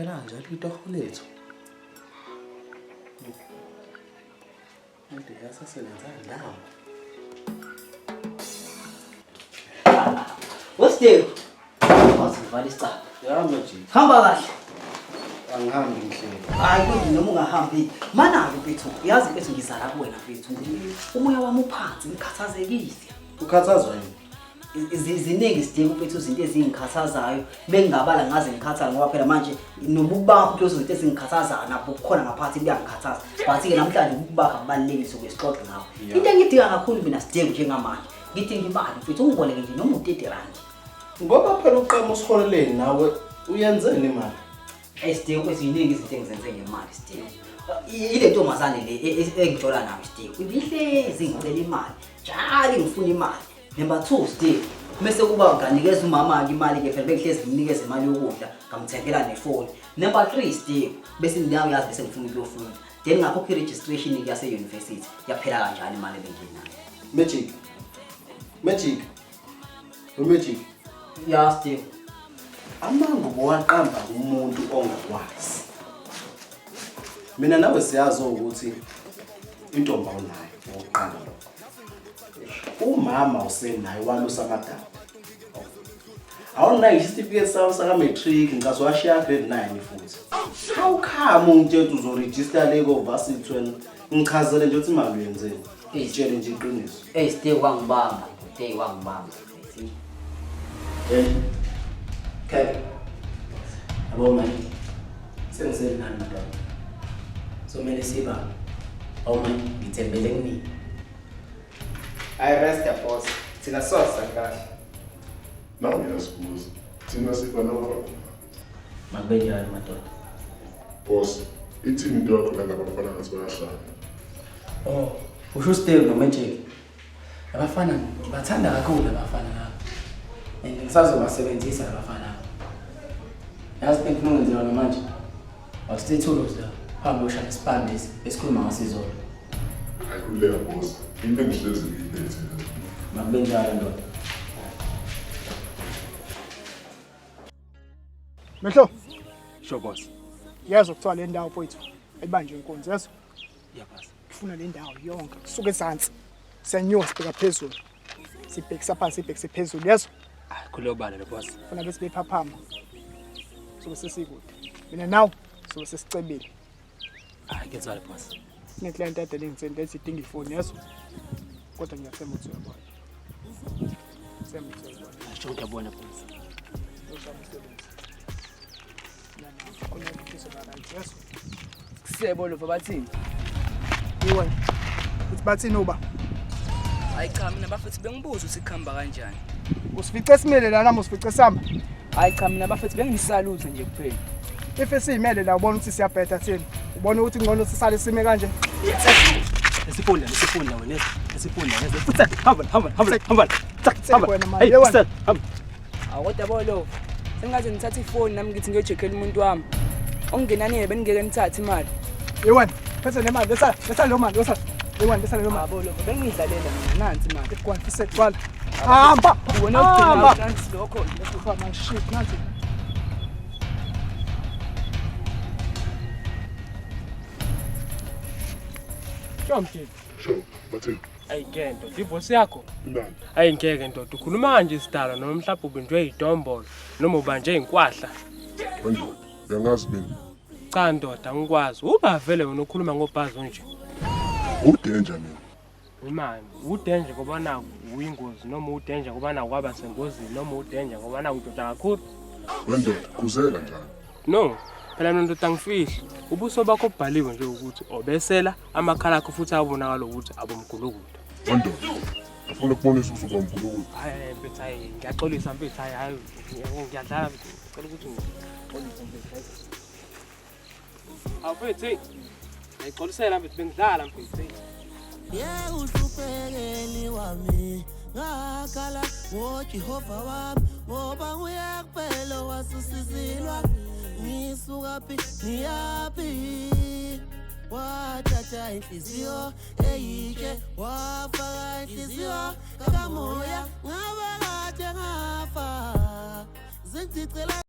Liphela kanjalo itoho lethu. Manje yasasebenza ndawo. Wesdeo. Wazivala isicaba. Ya manje. Hamba kahle. Angihambi ngihleli. Hayi kodwa noma ungahambi. Mana-ke mfethu, uyazi mfethu ngizala kuwena mfethu. Umoya wami uphansi, ngikhathazekile. Ukhathazwa yini? Ziningi sidinga mfethu izinto ezingikhathazayo. Bengingabala ngaze ngikhathale ngoba phela manje nobukubakho kulezo zinto ezingikhathazayo nabo bukhona ngaphakathi kuyangikhathaza. But-ke namhlanje ukubakha kubalulekile sokuye sixoxe ngakho. Into engidinga kakhulu mina sidinga njengamanje. Ngidinga imali mfethu ungiboleke nje noma u-30 rand. Ngoba phela uqama usiholeleni nawe uyenzeni imali? Hey Steve, mfethu yiningi izinto engizenze ngemali Steve. Ile ntombazane le engijola nayo Steve. Ibihlezi ngicela imali. Njalo ngifuna imali. Number 2 Steve. Mese kuba nganikeza umama ke imali ke phela bengihlezi ngimnikeza imali yokudla, ngamthengela nefoni. Number 3 Steve, bese nawe yazi bese ngifuna ukuyofunda. Then ngakhokha i-registration ke yase university. Yaphela kanjani imali ebenginayo? Magic. Magic. Magic. Ya Steve. Amanga ubowaqamba umuntu ongakwazi. Mina nawe siyazi ukuthi intombi awunayo okokuqala lokho. Umama usenayo walusa amadada. Awunayo isitifiketi sakho saka-matric ngicase washiya grade 9 futhi. How come ungitshela ukuthi uzoregister le ko-varsity wena? Ngichazele nje ukuthi imali uyenzeni. Ngitshele nje iqiniso. Hey Steve wangibamba. Hey wangibamba. Hey. Cap. Yabo manje. Sengisenani madoda. Somele siba. Awu manje ngithembele kunini. I rest ya boss. Thina sosa kahle. Nawe uyasibuza. Thina sifa nawe. Makube njalo madoda. Boss, ithini into yakho la ngabafana ngathi bayahlala. Oh, usho Steve noMagic. Abafana ngibathanda kakhulu abafana laba. And ngisazobasebenzisa labafana laba. Yazi into engifuna ukwenza yona manje. Awusithuluzi la. Phambi koshaya isibambe lesi esikhuluma ngaso izolo. Hayi khululeka boss. Into engihlezi ngiyiphethe le. Makube njalo ndoda. Mehlo, Sure boss. yezwa kuthiwa le ndawo mfowethu ayibanjwe inkunzi yezwa. Yeah boss. Ngifuna le ndawo yonke kusuka ezansi. Siyanyuka sibheka phezulu. Sibhekisa phansi sibhekise phezulu yezwa. Ah khululeka bala lo boss. Funa bese bephaphama. Sobe sesikude. Mina nawe sobe sesicebile. Ah ngiyezwa boss. Sineclient ade lengitseni lethi idinga ifoni yezwa. Kodwa ngiyathemba ukuthi uyabona. Themba ukuthi uyabona. Sure ngiyabona boss. Uzoshaya umsebenzi. Lana khona izoba right yezwa. Sebo lova bathini? Iwe. Uthi bathini uba? Hayi cha mina bafethu bengibuza ukuthi kuhamba kanjani. Usifice simele la nami usifice sihamba. Hayi cha mina bafethu bengisalutha nje kuphela. If esiyimele la ubona ukuthi siyabheda thina. Ubona ukuthi ngcono sisale sime kanje. Esifunda esifunda wena esifunda ngeze. Futhi hamba hamba hamba hamba. Hamba. Wena manje, Hey, wena. sel, hamba. Awu kodwa bo lova. Sengaze ngithathe ifoni nami ngithi ngiyojekhela umuntu wami. Okungenanile beningeke nithathe imali. Yewana, phethe nemali, letha letha leyo mali, letha. Yewana, letha leyo mali. Abo lova bengidlalela mina nansi imali. Gwana, fisekwala. Hamba. Wena Hamba. ugcina nansi lokho. Letha manje shit nansi. Sure mfethu. Sure, bathini? Ayi ngeke ndoda, ivosi yakho. Imnandi. Ayi ngeke ndoda, ukhuluma kanje isidalo noma mhlawumbe ubinjwe idombolo noma ubanje inkwahla. Manje uyangazi mina. Cha ndoda, angikwazi. Uba vele wena ukhuluma ngobhazi nje. Udanger mina. Imani, udanger ngoba naku uyingozi noma udanger ngoba naku kwaba sengozini noma udanger ngoba naku ndoda kakhulu. Wendoda, khuzeka njalo. No, phela mina ndoda angifihli. Ubuso bakho bubhaliwe nje ukuthi obesela amakhala akho futhi abonakala ukuthi abomgulukudu. Wendoda. Afuna ukubonisa ukuthi ubamgulukudu. Hayi hayi mfethu hayi ngiyaxolisa mfethu hayi hayi ngiyadlala mfethu. Ngicela ukuthi ngixolise mfethu. hayi. Awu mfethu hey. Ngiyayixolisela mfethu bengidlala mfethu. hey. Yekuhluphekeli wami ngakhala ngoJehova wami ngoba nguye kuphela owasusizilwa ngisuka phi ngiyaphi wathatha inhliziyo eyitshe wafaka inhliziyo kamoya ngabe kade ngafa zingicela.